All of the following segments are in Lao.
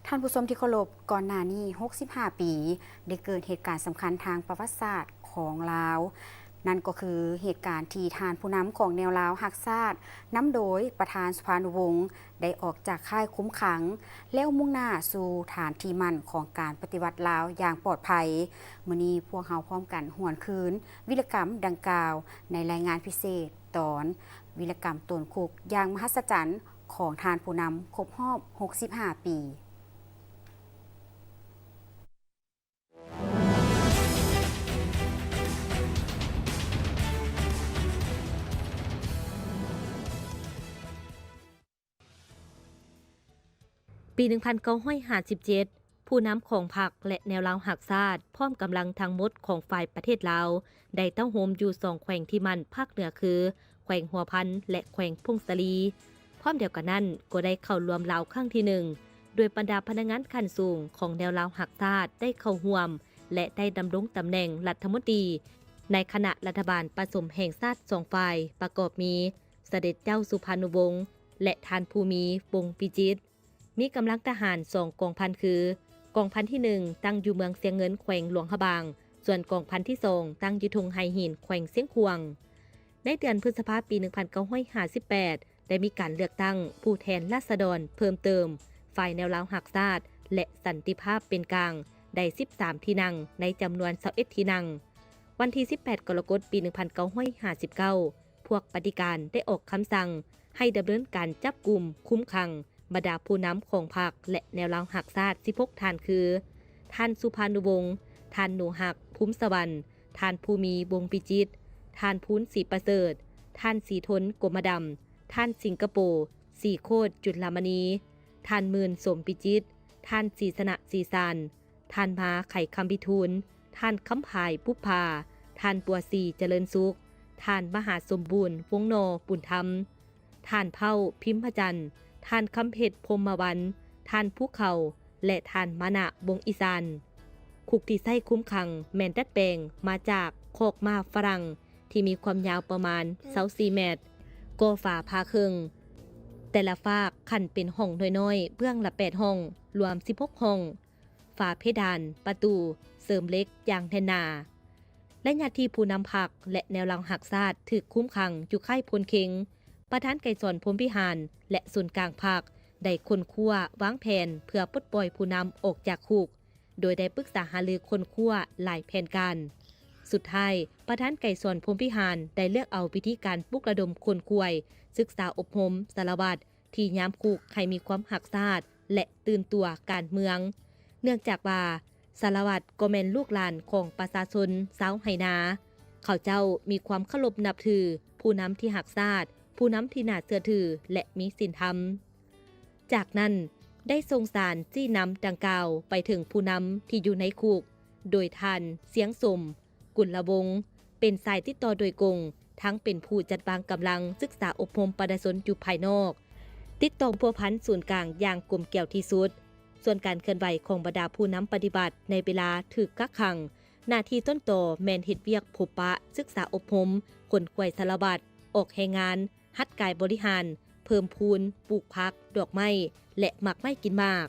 ທ່ານຜູ້ຊົມທີ່ເຄົາລົບ, ກ່ອນໜ້ານີ້ຫົກສິບຫ້າປີ ໄດ້ເກີດເຫດການສຳຄັນທາງປະຫວັດສາດຂອງລາວ, ນັ້ນກໍຄືເຫດການທີ່ທ່ານຜູ້ນຳຂອງແນວລາວຮັກຊາດ ນຳໂດຍປະທານສຸພານຸວົງ ໄດ້ອອກຈາກຄ້າຍຄຸມຂັງ ແລ້ວມຸ່ງໜ້າສູ່ຖານທີ່ໝັ້ນຂອງການປະຕິວັດລາວຢ່າງປອດໄພ. ມື້ນີ້ພວກເຮົາພ້ອມກັນຫວນຄືນວິລະກຳດັ່ງກ່າວ ໃນລາຍງານພິເສດຕອນ ວິລະກຳໂຕນຄຸກຢ່າງມະຫັດສະຈັນ ຂອງທ່ານຜູ້ນຳຄົບຮອບຫົກສິບຫ້າປີ. ປີໜຶ່ງພັນເກົ້າຮ້ອຍຫ້າສິບເຈັດ ຜູ້ນຳຂອງພັກ ແລະ ແນວລາວຮັກຊາດ ພ້ອມກຳລັງທັງໝົດຂອງຝ່າຍປະເທດລາວ ໄດ້ເຕົ້າໂຮມຢູ່ສອງແຂວງທີ່ໝັ້ນພາກເໜືອຄື ແຂວງຫົວພັນ ແລະ ແຂວງຜົ້ງສາລີ. ພ້ອມດຽວກັນນັ້ນ ກໍໄດ້ເຂົ້າລວມລາວຄັ້ງທີໜຶ່ງ ໂດຍບັນດາພະນັກງານຂັ້ນສູງຂອງແນວລາວຮັກຊາດໄດ້ເຂົ້າຮ່ວມ ແລະ ໄດ້ດຳລົງຕຳແໜ່ງລັດຖະມົນຕີ ໃນຄະນະລັດຖະບານປະສົມແຫ່ງຊາດສອງຝ່າຍ ປະກອບມີ ສະເດັດເຈົ້າສຸພານຸວົງ ແລະ ທ່ານ ພູມີ ວົງວິຈິດ. ມີກຳລັງທະຫານສອງກອງພັນຄື ກອງພັນທີໜຶ່ງ ຕັ້ງຢູ່ເມືອງຊຽງເງິນ ແຂວງຫຼວງພະບາງ, ສ່ວນກອງພັນທີສອງ ຕັ້ງຢູ່ທົ່ງໄຫຫີນ ແຂວງຊຽງຂວາງ. ໃນເດືອນພຶດສະພາ ປີໜຶ່ງພັນເກົ້າຮ້ອຍຫ້າສິບແປດ ໄດ້ມີການເລືອກຕັ້ງຜູ້ແທນລາຊະດອນເພີ່ມເຕີມ ຝ່າຍແນວລາວຮັກຊາດ ແລະ ສັນຕິພາບເປັນກາງ ໄດ້ສິບສາມທີ່ນັ່ງ ໃນຈຳນວນຊາວເອັດທີ່ນັ່ງ. ວັນທີສິບແປດ ກໍລະກົດ ປີໜຶ່ງພັນເກົ້າຮ້ອຍຫ້າສິບເກົ້າ ພວກປະຕິການໄດ້ອອກຄຳສັ່ງໃຫ້ດຳເນີນການຈັບກຸມ, ຄຸມຂັງ ບັນດາຜູ້ນຳຂອງພັກ ແລະ ແນວລາວຮັກຊາດສິບຫົກທ່ານຄື ທ່ານ ສຸພານຸວົງ, ທ່ານ ໜູຮັກ ພູມສະຫວັນ, ທ່ານ ພູມີ ວົງວິຈິດ, ທ່ານ ພູນ ສີປະເສີດ, ທ່ານ ສີທົນ ກົມມະດຳ, ທ່ານ ສິງກະໂປ ສີໂຄດ ຈຸນລາມະນີ, ທ່ານ ໝື່ນ ສົມວິຈິດ, ທ່ານ ສີຊະນະ ສີຊານ, ທ່ານ ມາ ໄຂຄຳວິທູນ, ທ່ານ ຄຳພາຍ ບຸບພາ, ທ່ານ ບົວສີ ຈະເລີນສຸກ, ທ່ານ ມະຫາສົມບູນ ວົງໜໍ່ ບຸນທຳ, ທ່ານ ເຜົ່າ ພິມພະຈັນ, ທ່ານ ຄຳເພັດ ພົມມະວັນ, ທ່ານ ພູເຂົາ ແລະ ທ່ານ ມານະ ວົງອີສານ. ຄຸກທີ່ໃຊ້ຄຸມຂັງແມ່ນດັດແປງມາຈາກຄອກມ້າຝຣັ່ງ ທີ່ມີຄວາມຍາວປະມານຊາວສີ່ແມັດ, ກໍ່ຝາຜ່າເຄິ່ງ, ແຕ່ລະຟາກຂັ້ນເປັນຫ້ອງນ້ອຍໆ ເບື້ອງລະແປດຫ້ອງ, ລວມສິບຫົກຫ້ອງ. ຝາເພດານ, ປະຕູ ເສີມເຫຼັກຢ່າງແໜ້ນໜາ. ໄລຍະທີ່ຜູ້ນຳພັກ ແລະ ແນວລາວຮັກຊາດຖືກຄຸມຂັງຢູ່ຄ້າຍໂພນເຄັງ, ປະທານໄກສອນ ພົມພິຫານ ແລະ ສູນກາງພັກ ໄດ້ຄົ້ນຄວ້າວາງແຜນເພື່ອປົດປ່ອຍຜູ້ນຳອອກຈາກຄຸກ, ໂດຍໄດ້ປຶກສາຫາລືຄົ້ນຄວ້າຫຼາຍແຜນການ. ສຸດທ້າຍ, ປະທານໄກສອນ ພົມພິຫານ ໄດ້ເລືອກເອົາວິທີການປຸກລະດົມຂົນຂວາຍ, ສຶກສາອົບຮົມສາລະວັດ ທີ່ຍາມຄຸກໃຫ້ມີຄວາມຮັກຊາດ ແລະ ຕື່ນຕົວການເມືອງ. ເນື່ອງຈາກວ່າ ສາລະວັດກໍແມ່ນລູກຫຼານຂອງປະຊາຊົນຊາວໄຮ່ນາ. ເຂົາເຈົ້າມີຄວາມເຄົາລົບນັບຖືຜູ້ນຳທີ່ຮັກຊາດ, ຜູ້ນຳທີ່ໜ້າເຊື່ອຖື ແລະ ມີສິນທຳ. ຈາກນັ້ນ ໄດ້ສົ່ງສານຊີ້ນຳດັ່ງກ່າວໄປເຖິງຜູ້ນຳທີ່ຢູ່ໃນຄຸກ, ໂດຍທ່ານ ຊຽງສົມ ກຸນລະວົງ ເປັນສາຍຕິດຕໍ່ໂດຍກົງ, ທັງເປັນຜູ້ຈັດວາງກຳລັງສຶກສາອົບຮົມປະຊາຊົນຢູ່ພາຍນອກ, ຕິດຕໍ່ພົວພັນສູນກາງຢ່າງກົມແກ້ວທີ່ສຸດ. ສ່ວນການເຄື່ອນໄຫວຂອງບັນດາຜູ້ນຳປະຕິບັດໃນເວລາຖືກກັກຂັງ, ໜ້າທີ່ຕົ້ນຕໍແມ່ນເຮັດວຽກພົບປະ, ສຶກສາອົບຮົມ, ຂົນຂວາຍສາລະວັດ, ອອກແຮງງານ, ຫັດກາຍບໍລິຫານ, ເພີ່ມພູນ, ປູກຜັກ, ດອກໄມ້ ແລະ ໝາກໄມ້ກິນໝາກ.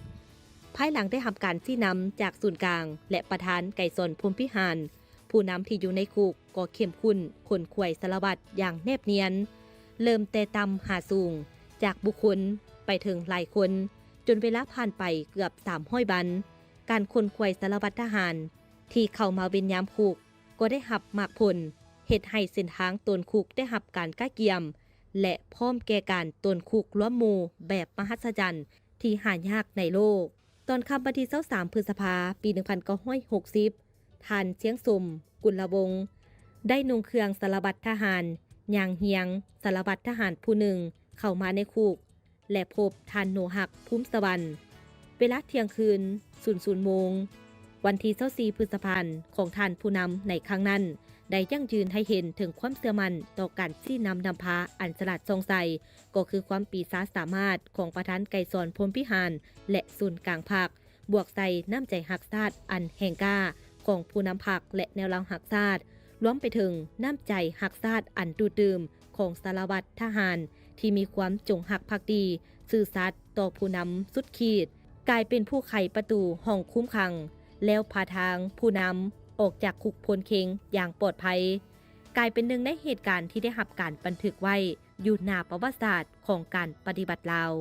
ພາຍຫຼັງໄດ້ຮັບການຊີ້ນຳຈາກສູນກາງ ແລະ ປະທານໄກສອນ ພົມພິຫານ, ຜູ້ນຳທີ່ຢູ່ໃນຄຸກກໍເຂັ້ມຂຸ້ນຂົນຂວາຍສາລະວັດຢ່າງແນບນຽນ, ເລີ່ມແຕ່ຕ່ຳຫາສູງ, ຈາກບຸກຄົນໄປເຖິງຫຼາຍຄົນ, ຈົນເວລາຜ່ານໄປເກືອບສາມຮ້ອຍວັນ, ການຂົນຂວາຍສາລະວັດທະຫານທີ່ເຂົ້າມາເວນຍາມຄຸກ ກໍໄດ້ຮັບໝາກຜົນ, ເຮັດໃຫ້ເສັ້ນທາງໂຕນຄຸກໄດ້ຮັບການກະກຽມ ແລະ ພ້ອມແກ່ການໂຕນຄຸກລວມໝູ່ແບບມະຫັດສະຈັນທີ່ຫາຍາກໃນໂລກ. ຕອນຄ່ຳວັນທີຊາວສາມ ພຶດສະພາ ປີໜຶ່ງພັນເກົ້າຮ້ອຍຫົກສິບ ທ່ານ ຊຽງສົມ ກຸນລະວົງ ໄດ້ນຸ່ງເຄື່ອງສາລະວັດທະຫານ, ຍ່າງຮຽງສາລະວັດທະຫານຜູ້ໜຶ່ງເຂົ້າມາໃນຄຸກ ແລະ ພົບທ່ານ ໂນຮັກ ພູມສະຫວັນ. ເວລາທ່ຽງຄືນ ສູນສູນໂມງ ວັນທີຊາວສີ່ ພຶດສະພາ ຂອງທ່ານຜູ້ນຳໃນຄັ້ງນັ້ນ ໄດ້ຢັ້ງຢືນໃຫ້ເຫັນເຖິງຄວາມເຊື່ອໝັ້ນຕໍ່ການຊີ້ນຳນຳພາອັນສະຫຼາດສ່ອງໃສ, ກໍຄືຄວາມປີຊາສາມາດຂອງປະທານໄກສອນ ພົມພິຫານ ແລະ ສູນກາງພັກ, ບວກໃສ່ນ້ຳໃຈຮັກຊາດອັນແຮງກ້າຂອງຜູ້ນຳພັກ ແລະ ແນວລາວຮັກຊາດ, ລວມໄປເຖິງນ້ຳໃຈຮັກຊາດອັນດູດດື່ມຂອງສາລະວັດທະຫານ ທີ່ມີຄວາມຈົງຮັກພັກດີ, ຊື່ສັດຕໍ່ຜູ້ນຳສຸດຂີດ. ກາຍເປັນຜູ້ໄຂປະຕູຫ້ອງຄຸມຂັງ ແລ້ວພາທາງຜູ້ນຳອອກຈາກຄຸກພົ້ນເຄັງຢ່າງປອດໄພ, ກາຍເປັນໜຶ່ງໃນເຫດການທີ່ໄດ້ຮັບການບັນທຶກໄວ້ຢູ່ໜ້າປະຫວັດສາດຂອງການປະຕິວັດລາວ.